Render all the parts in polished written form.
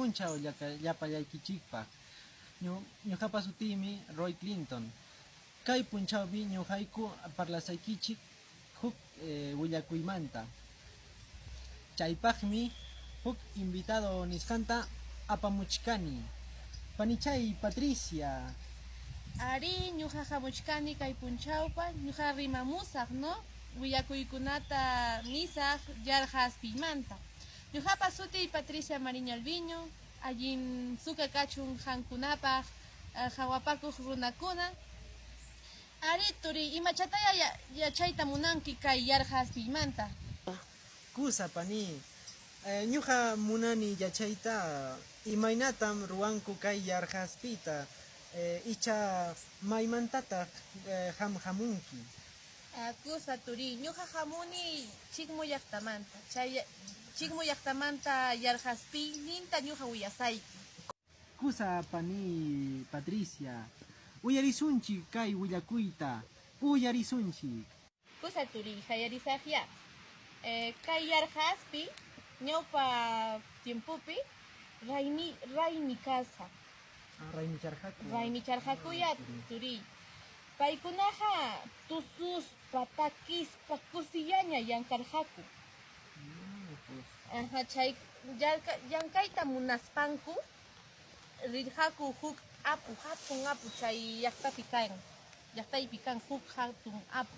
punchaw llapallaykichikpaq. Ñuqapa sutiymi Roy Clinton. Kay punchawpi ñuqayku parlasaykichik huk willakuymanta. Chaypaqmi huk invitado nisqanta apamuchkani. Panichay Patricia. Arí, ñuqa hamuchkani kay punchawpa, ñuqa rimamusaq, no? Willakuykunata nisaq yarqa aspiymanta. Ñuqapa sutiy Patricia Mariño Alviño, allin suka kachun qamkunapaq hawapakuq runakuna. Arí, turiy, imachataya yachayta munanki kay yarqa aspiymanta? Kusa, paniy, ñuqa munani yachayta imaynatam ruwanku kay yarqa aspiyta, icha maymantataq qam hamunki? Kusa, turiy, ñuqa hamuni Chikmu llaqtamanta, chay Chikmu llaqtamanta yarqa aspiyninta ñuqa willasayki. Kusa paniy Patricia, uyarisunchik kay willakuyta, uyarisunchik. Kusa turiy, hayarisaqyá. Kay yarqa aspi ñawpa tiempopi raymi raymi kasqa. Raymicharqaku. Raymicharqakuyá turiy. Paykunaqa tususpa, takispa, kusillaña llankarqaku. Aja, chay llankayta munaspanku rirqaku huk apu, hatun apu chay llaqtapi kan, llaqtaypi kan huk hatun apu.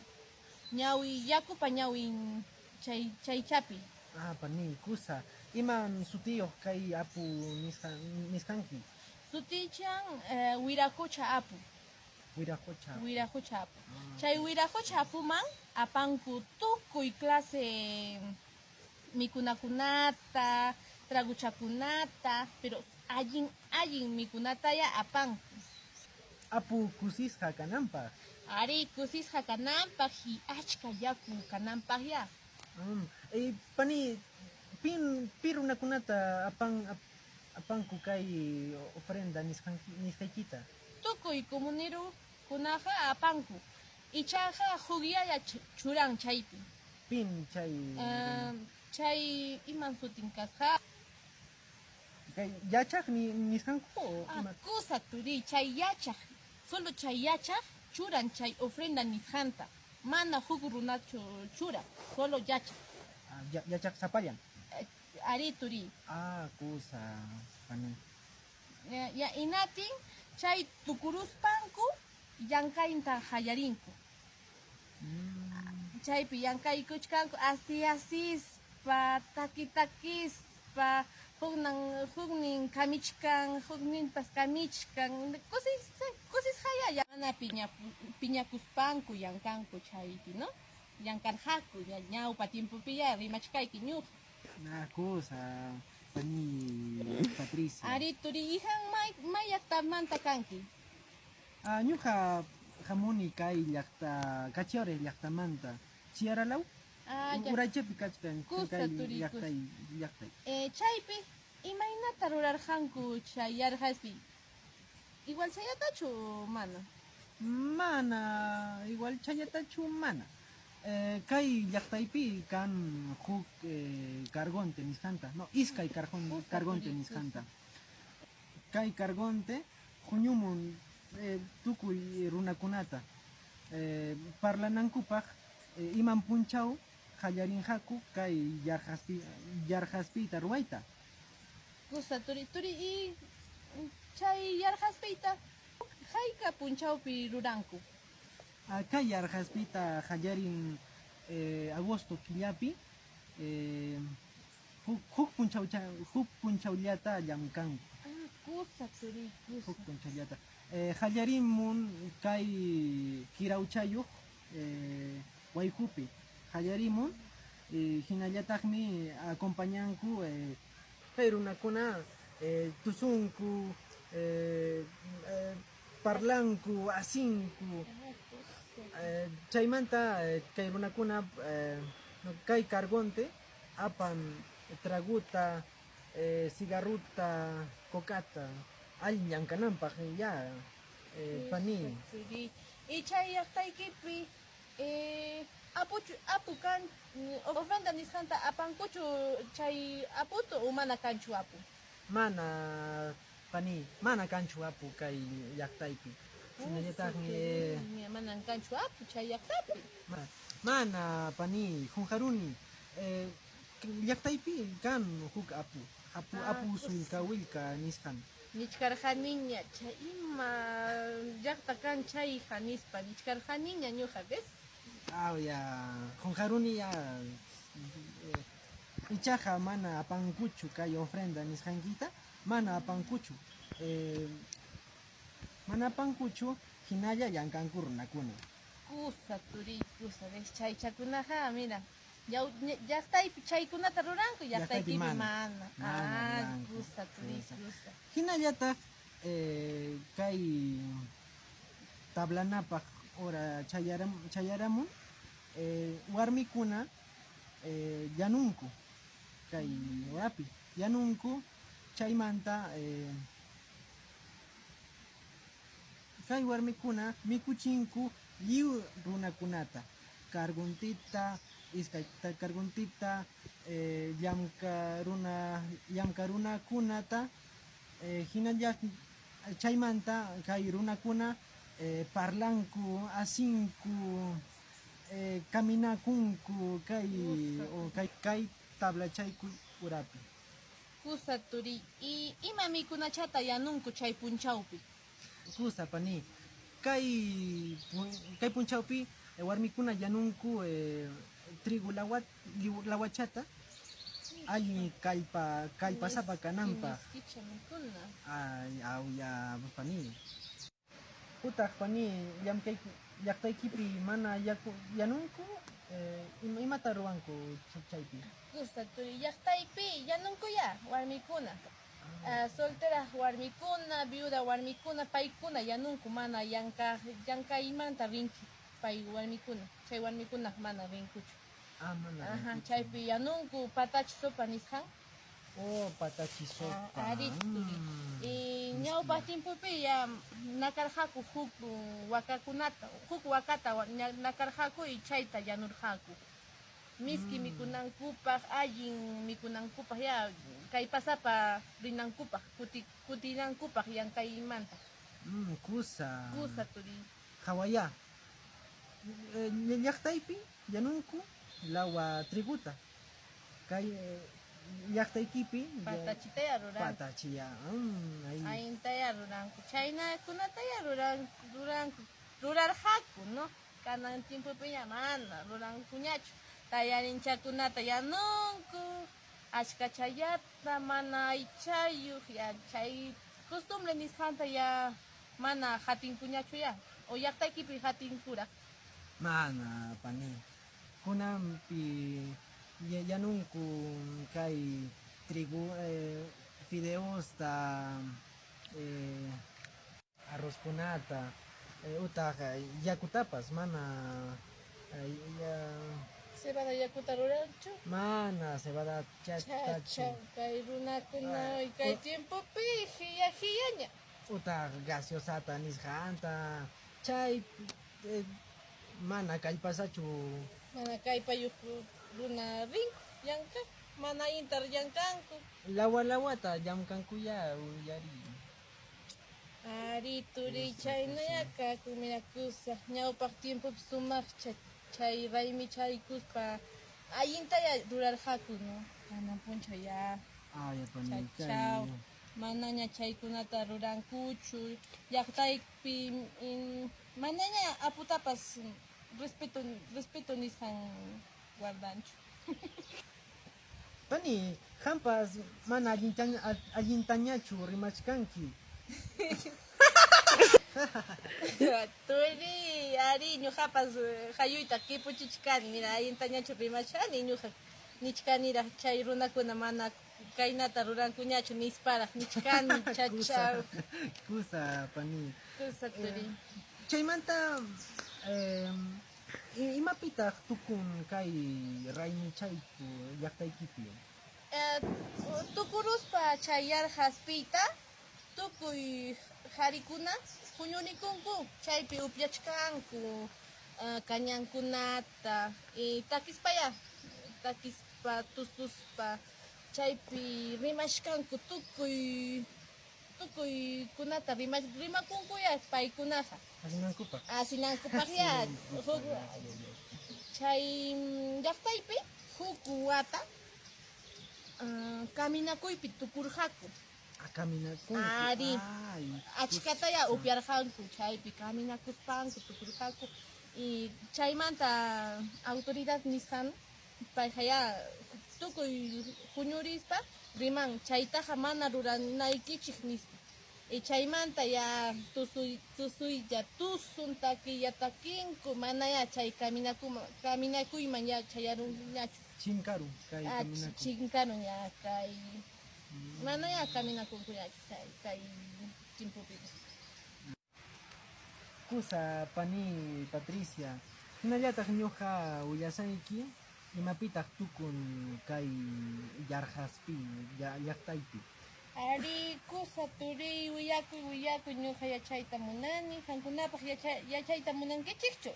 Ñawi yakupa ñawin chay chaychapi. Ah, paniy, kusa, imam sutiyuq kay apu nisqanki? Sutichan Wiraqucha apu. Wiraqucha. Wiraqucha apu. Chay Wiraqucha apuman apanku tukuy clase mikunakunata, traguchakunata, pero allin allin mikunataya apanku. Apu kusisqa kananpaq. Arí, kusisqa kananpaq y achka yaku kananpaqyá. Pani, pin pi runakunata apan apanku kay ofrenda nisqaykita? Tukuy comunirukunaqa apanku, ichaqa hukllalla churan chaypi. Pin chay runa? Chay iman sutin kasqa? Kay yachaq nisqanku o ima? Kusa turiy, chay yachaq, solo chay yachaq churan chay ofrenda nisqanta, mana huk runachu churan, solo yachaq. Yachaq sapallan? Arí turiy. Ah, kusa pani. Ya inatin chay tukuruspanku llankayta qallarinku. Chaypi llankaykuchkanku asi asispa, taki takispa, huknan huknin kamichkan, hukninpas kamichkan, kusis kusisqayá mana piñakuspanku llankanku chaypi, no? Llankarqaku ñawpa tiempopiyá rimachkayki ñuqa. Ah, kusa pani Patricia. Arí turiy, ijan may may llaqtamanta kanki? Ah, ñuqa hamuni kay llaqta Cachiore llaqtamanta. Chiaralaw? Ah, ya. Uraychapi kachkan Kusa kay turiy, llaqtay kusa. llaqtay. Chaypi imaynata rurarqanku chay yarqaspi? Igual chayatachu mana? Mana, igual chayatachu mana. Kay llaqtaypi kan huk cargonte nisqanta, no, iskay Kusa cargonte turiy, nisqanta. kusa. Kay cargonte huñumun tukuy runakunata parlanankupaq iman punchaw qallarinqaku kay yarqaspiyta ruwayta. Kusa turiy, turiy y chay yarqaspiyta hayka punchawpi ruranku? Kay yarqaspiyta qallarin agosto killapi huk huk punchawllata llamkanku. Ah, kusa turiy, kusa. Huk punchawllata. Qallarimun kay kirawchayuq wayqupi qallarimun hinallataqmi acompañanku kay runakuna tusunku, parlanku, asinku, chaymanta kay runakuna kay cargonte apan traguta, cigarruta, cocata allin llamkananpaq ya pani. Y chay llaqtaykipi apuchu apu kan ofrenda nisqanta apankuchu chay aputa o mana kanchu apu? Mana pani, mana kanchu apu kay llaqtaypi. Hinallataqmi Manan kanchu apu chay llaqtapi. Mana pani, qunqaruni. Llaqtaypi kan huk apu, apu apu sullka willka nisqan. Nichkarqaniña chay ima llaqta kan chayqa nispa nichkarqaniña ñuqa, ves? Aw ya, qunqaruni ya. Ichaqa mana apankuchu kay ofrenda nisqankita, mana apankuchu. Mana apankuchu hinalla llankanku runakuna. Kusa turiy, kusa, ves chaychakunaqa mira, llaqtaypi chaykunata ruranku, Llaqtaypi llaqtaykipi mana. mana. Mana Ah, ruranku. kusa turiy, Kusa. kusa. Hinallataq kay tablanapaq hora chayaramun warmikuna yanunku kay horapi yanunku chaymanta kay warmikuna mikuchinku lliw runakunata carguntita, iskay carguntita, llamka runakunata, hinalla chaymanta kay runakuna parlanku, asinku, caminakunku kay kay tablachaykuy urapi. Kusa turiy, y ima mikunachata yanunku chay punchawpi? Kusa pani, kay kay punchawpi warmikuna yanunku trigo lawachata allin kallpasapa kananpaq. Miskicha mikuna. Ay, awya pani. Utaq pani llaqtaykipi mana yanunku, imata ruwanku chaypi? Kusa turiy, llaqtaypi yanunkuya warmikuna. Soltera warmikuna, viuda warmikuna, paykuna yanunku mana llankaymanta rinchu pay warmikuna, chay warmikuna mana rinkuchu. Ah, mana Ajá, rinkuchu. chaypi yanunku patachi sopa nisqan. Oh, patachi sopa. Ari turiy. Y ñawpaq tiempopi ya nakarqaku huk wakakunata, huk wakata nakarqaku y chayta yanurqaku. Miski mikunankupaq, allin mikunankupaq, ya kay pasapa rinankupaq, kutinankupaq llankaymanta. Kusa. Kusa turiy. Hawaya. Llaqtaypi yanunku lawa triguta. Kay llaqtaykipi patachitaya ruranku. Patachiya. Ahí. Ayntaya ruranku. Chaynakunataya ruranku. Rurarqaku, ¿no? Kanan tiempopiña mana rurankuñachu. Tayarinchakunata yanunku, achkachayata mana aychayuq, ya chay costumbre nisqanta ya mana hatinkuñachu ya. O llaqtaykipi hatinkuraq. Mana pani. Kunanpi yanunku kay trigo, fideosta, arrozkunata, utaq yakutapas mana Cebada yakuta ruranchu? Mana cebada Chacha, kay runakuna kay tiempopi hiya hiyaña. Utaq gaseosata nisqanta chay mana kallpasachu. Mana kallpayuq runa rinku llanka, mana intar llankanku. Lawa lawata llamkankuya uyari. Ari turiy, chaynaya kakun mira kusa ñawpaq tiempopi sumaqcha chay raymichaykuspa allintaya rurarqaku, ¿no? Kanan punchaw ya. Ay, pani, Chachaw, manaña chaykunata rurankuchu, llaqtaypi manaña aputapas respeto nisqan guardanchu. Pani, qampas mana allintañachu rimachkanki. Turiy, ari ñuqapas hayuyta kipuchichkani, mira allintañachu rimachkani ñuqa nichkaniraq chay runakuna mana kaynata rurankuñachu nisparaq nichkani chachaw. Kusa pani. Kusa turiy. Chaymanta imapitaq tukun kay raymichayku llaqtaykipi? Tukuruspa chay yarqaspiyta tukuy qarikuna huñunikunku chaypi upyachkanku kañankunata y takispaya, takispa tususpa Chaypi rimashkanku tukuy tukuykunata rimakunkuyá paykunaqa. Asinankupaq. Asinankupaqyá huk chay llaqtaypi huk wata kaminakuypi tukurqaku. Ah, kaminakunku. Ari. Ay, Achkatayá upyarqanku chaypi kaminakuspanku tukurqaku. Y chaymanta autoridad nisqan payqayá tukuy huñurispa riman chaytaqa mana ruranaykichik nispa. Y chaymanta ya tusuy tusuylla tusun takiylla takinku manayá chay kaminakuyman ya chayarunñachu. Chinkarun kay Ah, kaminakuy. chinkarun ya kay manayá kaminakunkuñachu chay kay tiempopipas. Kusa pani Patricia, hinallataq ñuqa willasayki imapitaq tukun kay yarqaspi llaqtaypi. Arí, kusa turiy, willakuy, willakuy, ñuqa yachayta munani, qankunapaq yachayta munankichikchu?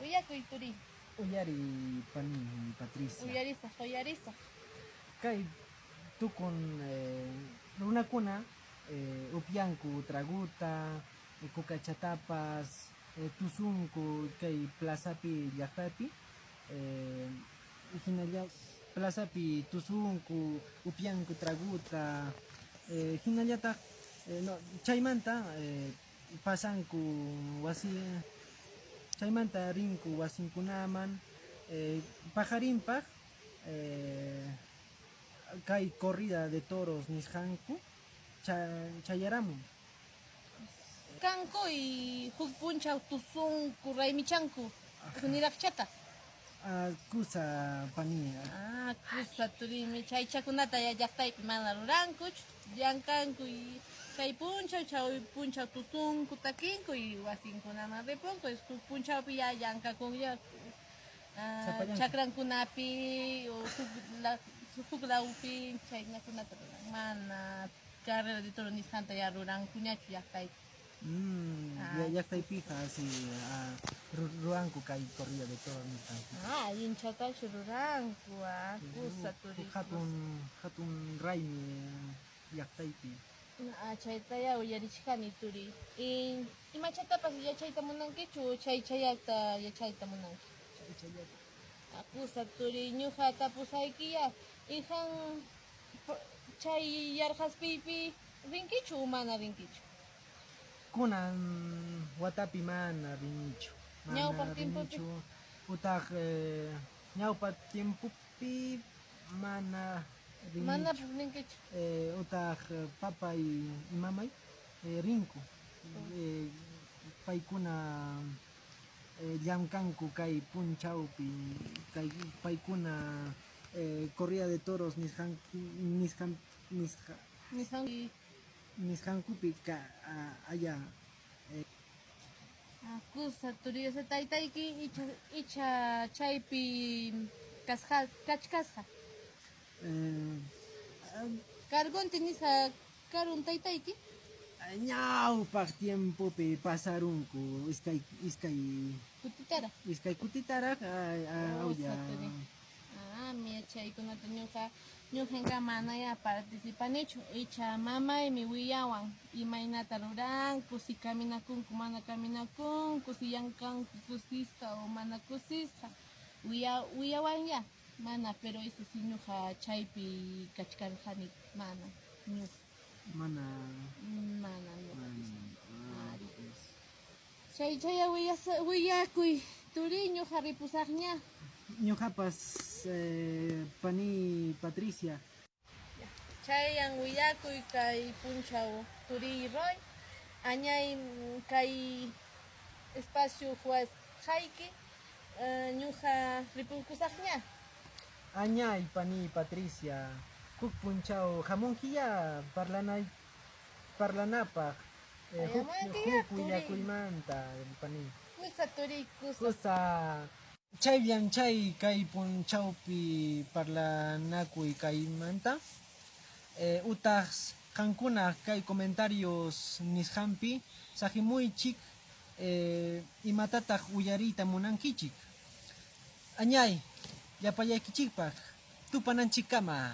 Willakuy turiy. Uyariy pani Patricia. Uyarisaq, uyarisaq. Kay tukun runakuna upyanku traguta, kukachatapas, tusunku kay plazapi llaqtapi, hinalla plazapi tusunku, upyanku traguta, hinallataq no, chaymanta pasanku wasi, chaymanta rinku wasinkunaman, paqarinpaq kay corrida de toros nisqanku chayaramun. Kanku y huk punchaw tusunku raymichanku niraqchata. Ah, kusa pani. Ah, kusa turiymi chaychakunata ya llaqtaypi mana rurankuchu, llankanku y chay punchaw chay punchaw tusunku takinku y wasinkunaman ripunku huk punchawpi ya llankakunya chakrankunapi o huk lawpi chaynakunata ruran mana carrera de toro nisqanta ya rurankuñachu llaqtaypi. Llaqtaypiqa si ruranku kay corrida de toro nisqanku. Ah, allinchatachu ruranku, kusa turiy. Hatun hatun raymi llaqtaypi. Chaytaya uyarichkani turiy. Imachatapas yachayta munankichu chay chayata yachayta munanki? Chay chayata. Kusa turiy, ñuqa tapusaykiya, ihan chay yarqaspiypi rinkichu o mana rinkichu? Kunan watapi mana rinichu. Mana Ñawpaq tiempopi. rinichu. Utaq ñawpa tiempopi mana rinichu. Mana rinkichu. Utaq papay y mamay rinku. Paykuna llamkanku kay punchawpi, kay paykuna corrida de toros nisqankupi allá. Kusa turiy, o sea, taytayki icha chaypi kasqa kachkasqa. Cargonte nisqa karun taytayki? Ñawpaq tiempopi pasarunku iskay iskay Kutitaraq. Iskay kutitaraq Kusa awya. turiy. Ah, mira chaykunata ñuqanqa manaya participanichu icha mamaymi willawan imaynata ruranku, si kaminakunku mana kaminakunku, si llankanku kusisqa o mana kusisqa, willawanya mana, pero eso si ñuqa chaypi kachkarqani mana ñuqa. Mana. Mana ñuqa. Chay chaya willakuy turiy, ñuqa ripusaqña. Ñuqapas pani Patricia. Chayan willakuy kay punchaw turiy Roy, añay kay espacio huwasqayki, ñuqa ripukusaqña. Añay pani Patricia, huk punchaw hamunkiya parlanapaq huk Hayamunkiya huk turiy. willakuymanta pani. Kusa turiy, kusa. Kusa chayllam chay kay punchawpi parlanakuy kaymanta. Utaq qankuna kay comentarios nisqanpi saqimuychik imatataq uyariyta munankichik. Añay llapallaykichikpaq. Tupananchikkama.